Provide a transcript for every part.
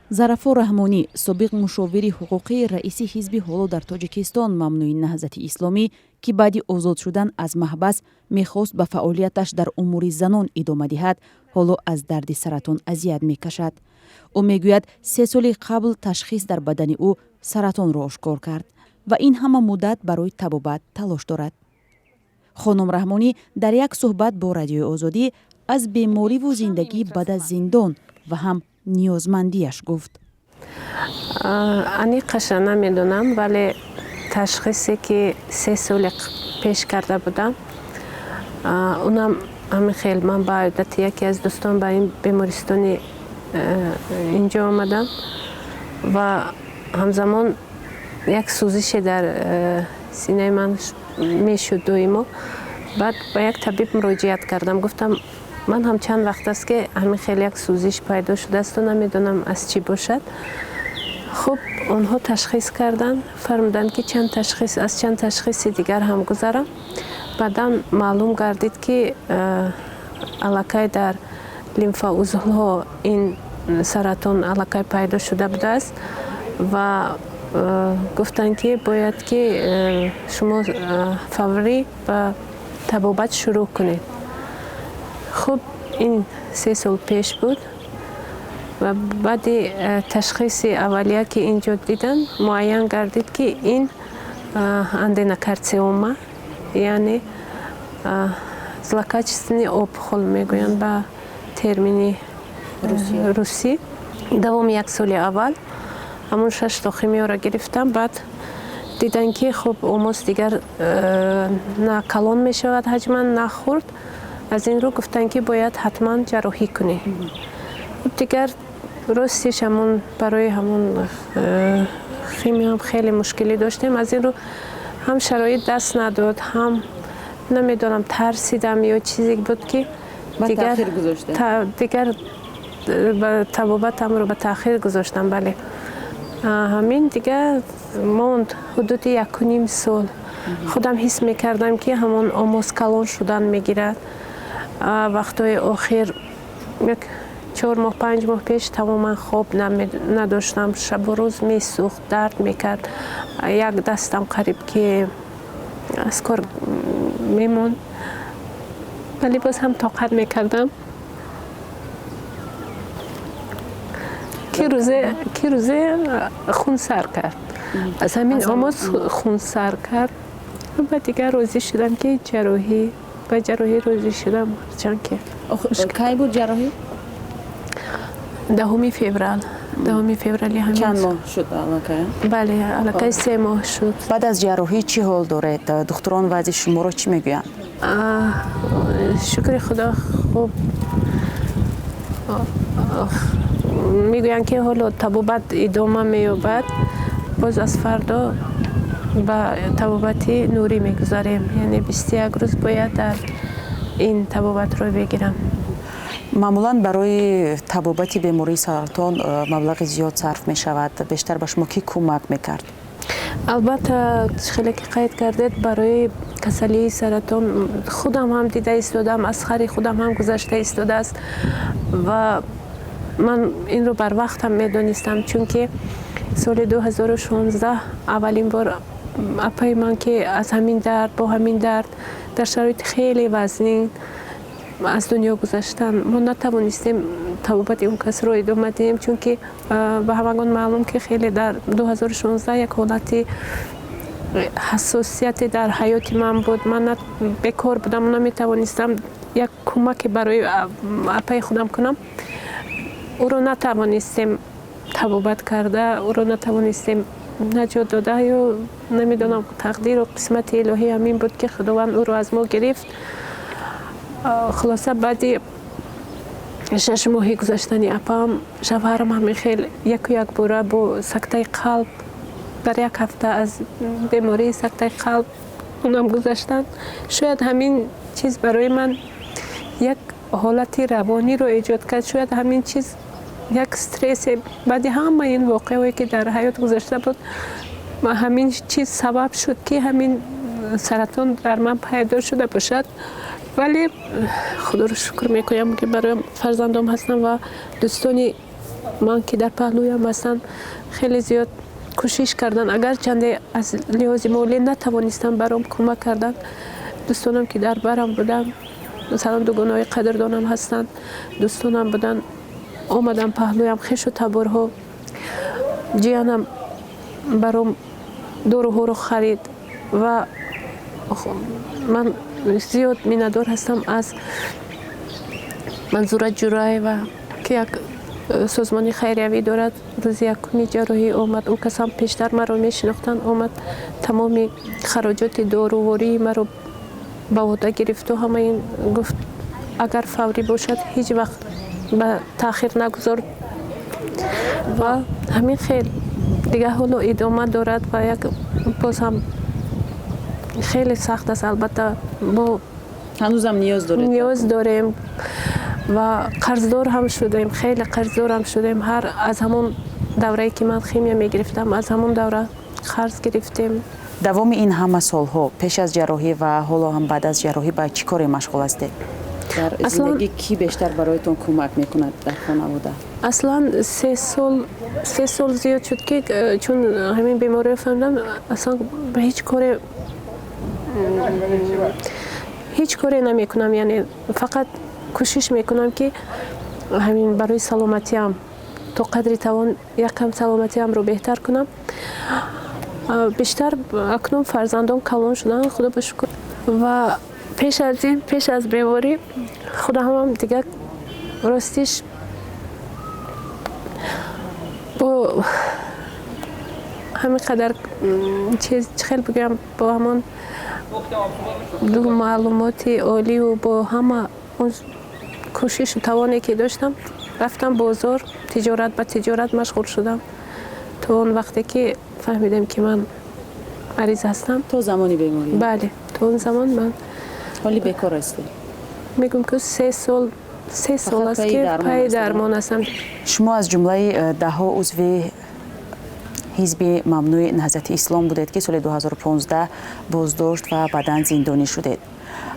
Зарафо Раҳмонӣ, собиқ мушовири ҳуқуқии раиси ҳизби ҳоло дар Тоҷикистон мамнӯи Наҳзати Исломӣ, ки баъди озод шудан аз маҳбас мехост ба фаъолияташ дар умури занон идома диҳад, ҳоло аз дарди саратон азият мекашад. Ӯ мегӯяд, 3 соли қабл ташхис дар бадани ӯ саратонро ошкор кард ва ин ҳама муддат барои табобат талош дорад. Хонум Раҳмонӣ дар як суҳбат бо Радиои Озодӣ аз бемориву зиндагӣ баъд аз зиндон ва ҳам ниёзмандиаш гуфт. Аниқаша намедонам, вале ташхисе, ки 3 соли пеш карда будам, унам ҳамин хел. Ман ба одати яке аз дӯстон ба ин бемористони инҷо омадам ва ҳамзамон як сӯзише дар синаи ман мешуд доимо. Баъд ба як табиб муроҷиат кардам, гуфтам, ман ҳам чанд вақт аст, ки ҳамин хел як сӯзиш пайдо шудаасту намедонам, аз чӣ бошад. Хуб, онҳо ташхис карданд, фармуданд, ки чанд ташхис, аз чанд ташхиси дигар ҳам гузарам. Баъдан маълум гардид, ки аллакай дар лимфаузлҳо ин саратон аллакай пайдо шуда будааст ва гуфтанд, ки бояд ки шумо фаврӣ ба табобат шурӯъ кунед. Хуб, ин 3 сол пеш буд ва баъди ташхиси аввалия, ки инҷо диданд, муайян гардид, ки ин аденокарцинома, яъне злокачественный опухоль мегӯянд ба термини русӣ. Давоми як соли аввал ҳамон шашто химиёро гирифтам. Баъд диданд, ки хуб, омоз дигар на калон мешавад ҳаҷман, на хурд. Аз ин рӯ гуфтанд, ки бояд ҳатман ҷарроҳӣ кунӣ. Дигар ростиш, ҳамон барои ҳамон химиям хеле мушкилӣ доштем. Аз ин рӯ ҳам шароит даст надод, ҳам намедонам, тарсидам ё чизе буд, ки дигар табобатамро ба таъхир гузоштам. Бале, ҳамин дигар монд ҳудуди 1,5 сол. Худам ҳис мекардам, ки ҳамон омоз калон шудан мегирад. Вақтҳои охир, як 4 моҳ, 5 моҳ пеш тамоман хоб надоштам. Шабу рӯз месӯхт, дард мекард, як дастам қариб ки аз кор мемонд, вале боз ҳам тоқат мекардам, ки рӯзе хун сар кард, аз ҳамин омоз хун сар кард ва дигар розӣ шудам, ки ҷарроҳӣ, ба ҷарроҳӣ розӣ шудам, ҳарчанд ки Кай буд ҷарроҳӣ? 10 феврал, 10 феврали ҳамин. Чанд моҳ шуд аллакай? Бале, аллакай 3 моҳ шуд. Баъд аз ҷарроҳӣ чӣ ҳол доред? Духтурон вазъи шуморо чӣ мегӯянд? Шукри Худо, хуб. Мегӯянд, ки ҳоло табобат идома меёбад, боз аз фардо ба табобати нурӣ мегузарем, яъне 21 рӯз бояд дар ин табобатро бигирам. Маъмулан барои табобати бемории саратон маблағи зиёд сарф мешавад. Бештар ба шумо кӣ кӯмак мекард? Албатта, хеле ки қайд кардед, барои касалии саратон худам ҳам дида истодам, аз хари худам ҳам гузашта истодааст ва ман инро барвақт ҳам медонистам, чунки соли 2016 аввалин бор апаи ман, ки аз ҳамин дард, бо ҳамин дард, дар шароити хеле вазнин аз дунё гузаштанд. Мо натавонистем табобати он касро идома диҳем, чунки ба ҳамагон маълум, ки хеле дар 2016 як ҳолати ҳассосияте дар ҳаёти ман буд. Ман бекор будам, наметавонистам як кӯмаке барои апаи худам кунам. Ӯро натавонистем табобат карда, ӯро натавонистем наҷот дода ё намедонам, тақдиру қисмати илоҳӣ ҳамин буд, ки Худованд ӯро аз мо гирифт. Хулоса, баъди 6 моҳи гузаштани апаам, шавҳарам ҳамин хел яку якбора бо сактаи қалб, дар як ҳафта аз бемории сактаи қалб онам гузаштанд. Шояд ҳамин чиз барои ман як ҳолати равониро эҷод кард, шояд ҳамин чиз як стрессе, баъди ҳамаи ин воқеаҳое, ки дар ҳаёт гузашта буд, ҳамин чиз сабаб шуд, ки ҳамин саратон дар ман пайдо шуда бошад. Вале Худоро шукр мекунам, ки барои фарзандом ҳастам ва дӯстони ман ки дар паҳлӯям ҳастанд, хеле зиёд кӯшиш карданд. Агарчанде аз лиҳози молӣ натавонистанд баром кӯмак карданд. Дӯстонам ки дар барам буданд, масалан дугонаҳои қадрдонам ҳастанд, дӯстонам буданд, омадам паҳлӯям, хешу таборҳо, ҷиянам баром доруҳоро харид. Ва ман зиёд миннатдор ҳастам аз Манзура Ҷураева, ки як созмони хайриявӣ дорад. Рӯзи якуми ҷарроҳӣ омад, он кас ҳам пештар маро мешинохтанд, омад, тамоми хароҷоти дорувории маро ба уҳда гирифту ҳама ин гуфт, агар фаврӣ бошад, ҳеҷ вақт ба таъхир нагузор. Ва ҳамин хел дигар ҳоло идома дорад ва як боз ҳам хеле сахт аст, албатта. Бо ҳанӯзам ниёз доред? Ниёз дорем ва қарздор ҳам шудем, хеле қарздор ҳам шудем. Ҳар аз ҳамон даврае ки ман химия мегирифтам, аз ҳамон давра қарз гирифтем. Давоми ин ҳама солҳо, пеш аз ҷарроҳӣ ва ҳоло ҳам баъд аз ҷарроҳӣ, ба чӣ коре машғул ҳастед? Дар зиндагӣ кӣ бештар бароятон кӯмак мекунад дар хонавода? Аслан 3 сол зиёд шуд, ки чун ҳамин бемориро фаҳмидам, аслан ба ҳеҷ коре намекунам. Яъне фақат кӯшиш мекунам, ки ҳамин барои саломатиам то қадри тавон якам саломатиамро беҳтар кунам. Бештар акнун фарзандон калон шуданд, худо ба шукр. Ва пеш аз ин, пеш аз беморӣ, худамам дигар ростиш бо ҳамин қадар чиз, чӣ хел бигӯям, бо ҳамон ду маълумоти оливу бо ҳама он кӯшишу тавоне ки доштам, рафтам бозор, тиҷорат, ба тиҷорат машғул шудам то он вақте ки фаҳмидем, ки ман мариз ҳастам. То замони беморӣ? Бале, то он замон ман ҳоли бекор ҳастед? Мегӯм, ки 3 сол аст, ки пайи дармон ҳастам. Шумо аз ҷумлаи даҳҳо узви ҳизби мамнӯи Наҳзати Ислом будед, ки соли 2015 боздошт ва баъдан зиндонӣ шудед.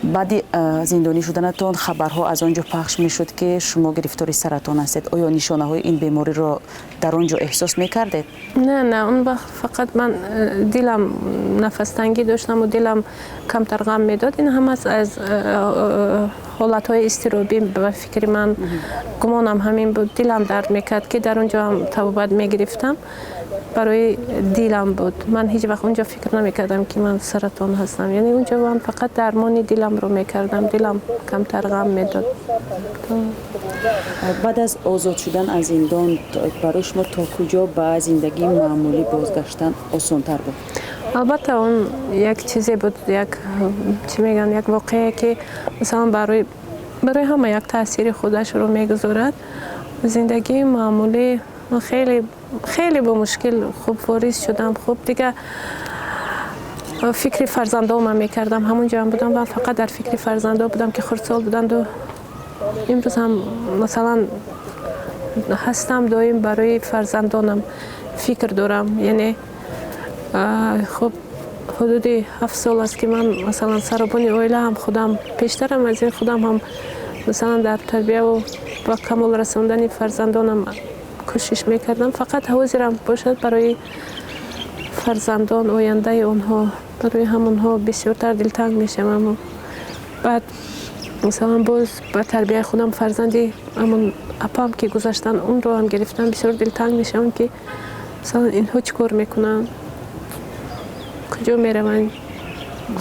Баъди зиндонӣ шуданатон хабарҳо аз он ҷо пахш мешуд, ки шумо гирифтори саратон ҳастед. Оё нишонаҳои ин бемориро дар он ҷо эҳсос мекардед? Не, не, он вақт фақат ман дилам нафастангӣ доштаму дилам камтар ғам медод. Ин ҳамас аз ҳолатҳои изтиробӣ, ба фикри ман, гумонам ҳамин буд. Дилам дард мекард, ки дар он ҷо ҳам табобат мегирифтам, барои дилам буд. Ман ҳеҷ вақт онҷо фикр намекардам, ки ман саратон ҳастам. Яъне онҷо ман фақат дармони диламро мекардам, дилам камтар ғам медод. Баъд аз озод шудан аз зиндон барои шумо то куҷо ба зиндагии маъмулӣ бозгаштан осонтар буд? Албатта, он як чизе буд, як, чӣ мегӯянд, як воқеае, ки масалан барои ҳама як таъсири худашро мегузорад. Зиндагии маъмулӣ хеле хеле бо мушкил хуб ворис шудам. Хуб, дигар фикри фарзандомам мекардам. Ҳамон ҷоам будам ва фақат дар фикри фарзандо будам, ки хурдсол буданду имрӯз ҳам масалан ҳастам. Доим барои фарзандонам фикр дорам. Яъне хуб, ҳудуди 7 сол аст, ки ман масалан саробони оилаам худам. Пештарам аз ин худам ҳам масалан дар тарбияву ба камол расондани фарзандонам кӯшиш мекардам. Фақат ҳозирам бошад, барои фарзандон, ояндаи онҳо, барои ҳамонҳо бисёртар дилтанг мешавам. Баъд масалан боз ба тарбияи худам фарзанди ҳамон апам, ки гузаштан, онро ҳам гирифтам, бисёр дилтанг мешавам, ки масалан инҳо чӣ кор мекунанд, куҷо мераванд,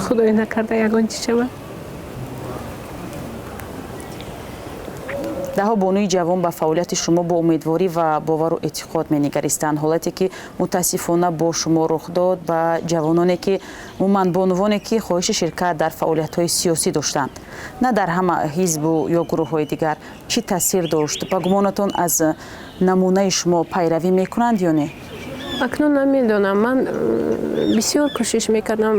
худое накарда ягон чӣ шавад. Даҳо бонуи ҷавон ба фаъолияти шумо бо умедворӣ ва бовару эътиқод менигаристанд. Ҳолате ки мутаассифона бо шумо рух дод, ба ҷавононе, ки умуман бонувоне, ки хоҳиши ширкат дар фаъолиятҳои сиёсӣ доштанд, на дар ҳама ҳизбу ё гурӯҳҳои дигар, чӣ таъсир дошт? Ба гумонатон, аз намунаи шумо пайравӣ мекунанд ё не? Акнун намедонам. Ман бисёр кӯшиш мекардам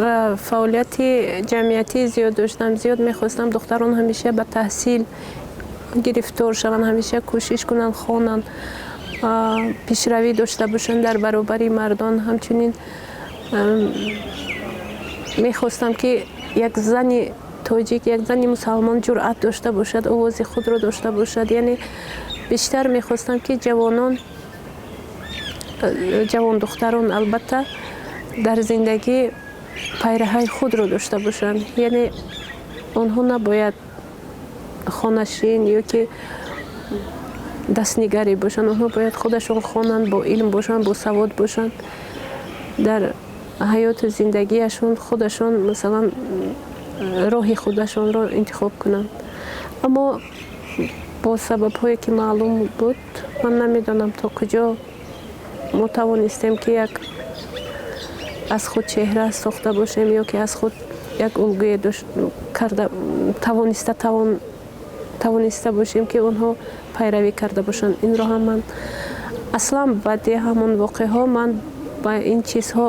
ва фаъолияти ҷамъиятӣ зиёд доштам. Зиёд мехостам духтарон ҳамеша ба таҳсил гирифтор шаванд, ҳамеша кӯшиш кунанд, хонанд, пешравӣ дошта бошанд дар баробари мардон. Ҳамчунин мехостам, ки як зани тоҷик, як зани мусалмон ҷуръат дошта бошад, овози худро дошта бошад. Яъне Бештар мехостам, ки ҷавонон, ҷавондухтарон, албатта, дар зиндагӣ пайраҳаи худро дошта бошанд, яъне онҳо набояд хонашин ё ки дастнигарӣ бошанд. Онҳо бояд худашон хонанд, бо илм бошанд, босавод бошанд, дар ҳаёту зиндагиашон худашон, масалан, роҳи худашонро интихоб кунанд. Аммо бо сабабҳое ки маълум буд, ман намедонам, то куҷо мо тавонистем, ки як аз худ чеҳра сохта бошем ё ки аз худ як улгӯе карда тавониста бошем, ки онҳо пайравӣ карда бошанд. Инро ҳам ман аслан баъди ҳамон воқеаҳо ман ба ин чизҳо,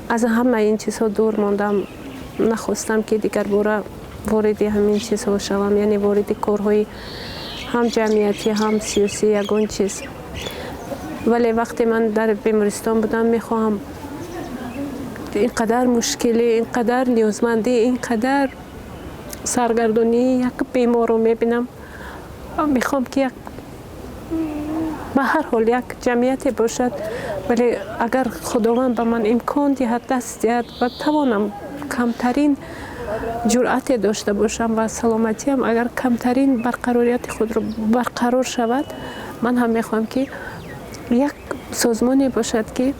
аз ҳамаи ин чизҳо дур мондам. Нахостам, ки дигарбора вориди ҳамин чизҳо шавам, яъне вориди корҳои ҳам ҷамъиятӣ, ҳам сиёсӣ, ягон чиз. Вале вақте ман дар бемористон будам, мехоҳам, ин қадар мушкилӣ, ин қадар ниёзмандӣ, ин қадар саргардонии як беморро мебинам, мехоҳам, ки як ба ҳар ҳол як ҷамъияте бошад. Вале агар Худованд ба ман имкон диҳад, даст диҳад ва тавонам, камтарин ҷуръате дошта бошам ва саломатиам агар камтарин барқарорияти худро барқарор шавад, ман ҳам мехоҳам, ки як созмоне бошад, ки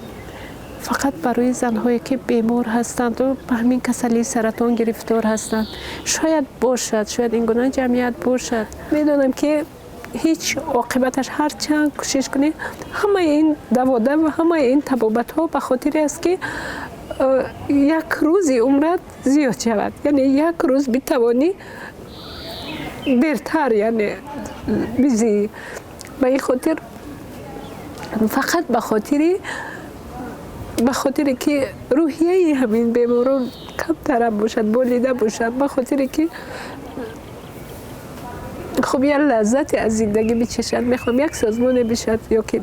фақат барои занҳое ки бемор ҳастанду ба ҳамин касалии саратон гирифтор ҳастанд. Шояд бошад, шояд ин гуна ҷамъият бошад. Медонам, ки ҳеҷ оқибаташ, ҳарчанд кӯшиш кунӣ, ҳамаи ин давода ва ҳамаи ин табобатҳо ба хотире аст, ки як рӯзи умрат зиёд шавад, яъне як рӯз битавонӣ дертар, яъне бизӣ. Ба ин хотир, фақат ба хотире ки рӯҳияи ҳамин беморон камтарам бошад, болида бошад, ба хотире ки хуб як лаззате аз зиндагӣ бичашад, мехоҳам як созмоне бишад ё ки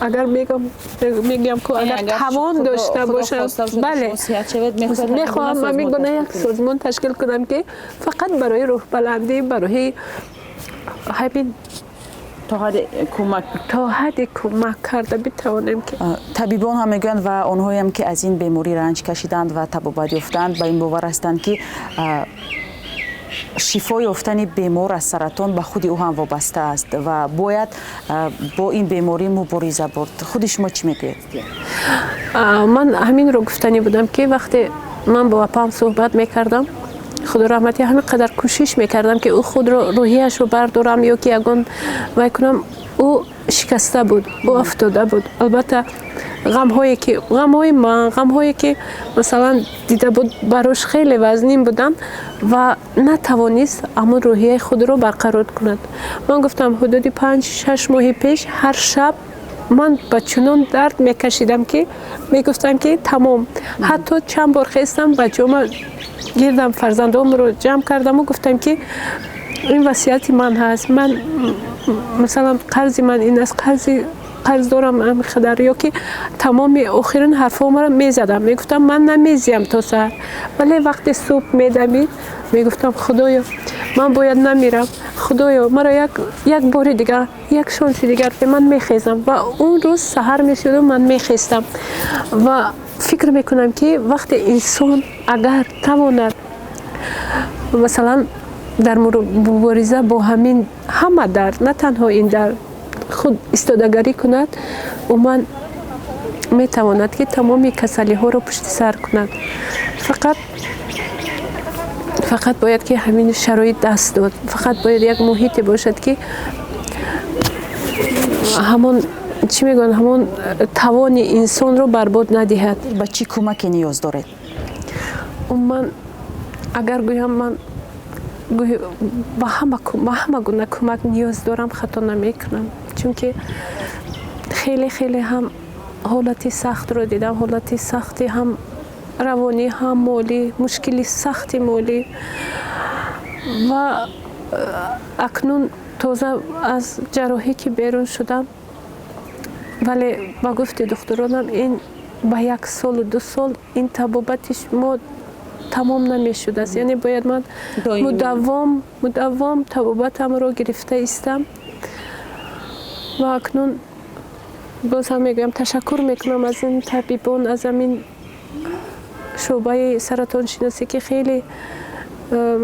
агар мегӯям ку, агар тавон дошта бошам, бале, мехоҳам ҳамин гуна як созмон ташкил кунам, ки фақат барои рӯҳбаландӣ, барои ҳамин То ҳадди кӯмак. То ҳадди кӯмак карда битавонем ки. Табибон ҳам мегӯянд ва онҳоям, ки аз ин беморӣ ранҷ кашиданд ва табобат ёфтанд, ба ин бовар ҳастанд, ки шифо ёфтани бемор аз саратон ба худи ӯ ҳам вобаста аст ва бояд бо ин беморӣ мубориза бурд. Худи шумо чӣ мегӯед? Ман ҳаминро гуфтанӣ будам, ки вақте ман бо апаам суҳбат мекардам, худо раҳматӣ, ҳамин қадар кӯшиш мекардам, ки ӯ худро, рӯҳияшро бардорам ё ки ягон вай кунам. Ӯ шикаста буд, ӯ афтода буд. Албатта, ғамҳое ки, ғамҳои ман, ғамҳое ки, масалан, дида буд, барош хеле вазнин буданд ва натавонист ҳамон рӯҳияи худро барқарор кунад. Ман гуфтам, ҳудуди 5-6 моҳи пеш ҳар шаб ман ба чунон дард мекашидам, ки мегуфтам, ки тамом. Ҳатто чанд бор хестам, ба ҷома гирдам, фарзандонро ҷамъ кардаму гуфтам, ки ин васияти ман ҳаст, ман, масалан, қарзи ман ин аст, қарзи қарз дорам қадар, ё ки тамоми охирин ҳарфҳоро мезадам, мегуфтам, ман намезиям то саҳар. Вале вақте субҳ медамид, мегуфтам: «Худоё, ман бояд намирам, Худоё, маро як бори дигар, як шонси дигар, ман мехезам». Ва он рӯз саҳар мешуду ман мехестам. Ва фикр мекунам, ки вақте инсон агар тавонад, масалан, дар мубориза бо ҳамин ҳама дард, на танҳо ин дард, худ истодагарӣ кунад, умуман метавонад, ки тамоми касалиҳоро пушти сар кунад. Фақат бояд, ки ҳамин шароит даст дод, фақат бояд як муҳите бошад, ки ҳамон, чӣ мегӯянд, ҳамон тавони инсонро барбод надиҳад. Ба чӣ кӯмаке ниёз доред? Умуман, агар гӯям, ман ба ҳама гуна кӯмак ниёз дорам, хато намекунам, чунки хеле хеле ҳам ҳолати сахтро дидам, ҳолати сахти ҳам равонӣ, ҳам молӣ, мушкили сахти молӣ. Ва акнун тоза аз ҷарроҳӣ ки берун шудам, вале ба гуфти духтуронам, ин ба як солу 2 сол ин табобати мо тамом намешудааст, яъне бояд ман мудаввом мудаввом табобатамро гирифта истам. Ва акнун боз ҳам мегӯям, ташаккур мекунам аз ин табибон, аз ҳамин шӯъбаи саратоншиносӣ, ки хеле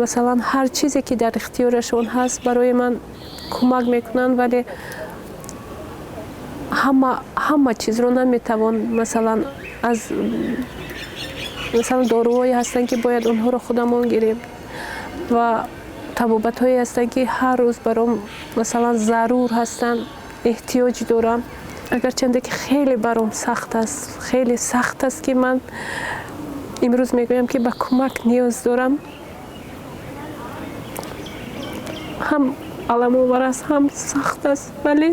масалан, ҳар чизе ки дар ихтиёрашон ҳаст, барои ман кӯмак мекунанд. Вале ҳама чизро наметавон. Масалан, аз масалан, доруҳое ҳастанд, ки бояд онҳоро худамон гирем, ва табобатҳое ҳастанд, ки ҳар рӯз баром, масалан, зарур ҳастанд, эҳтиёҷ дорам. Агарчанде ки хеле баром сахт аст, хеле сахт аст, ки ман имрӯз мегӯям, ки ба кӯмак ниёз дорам. Ҳам аламовар аст, ҳам сахт аст, вале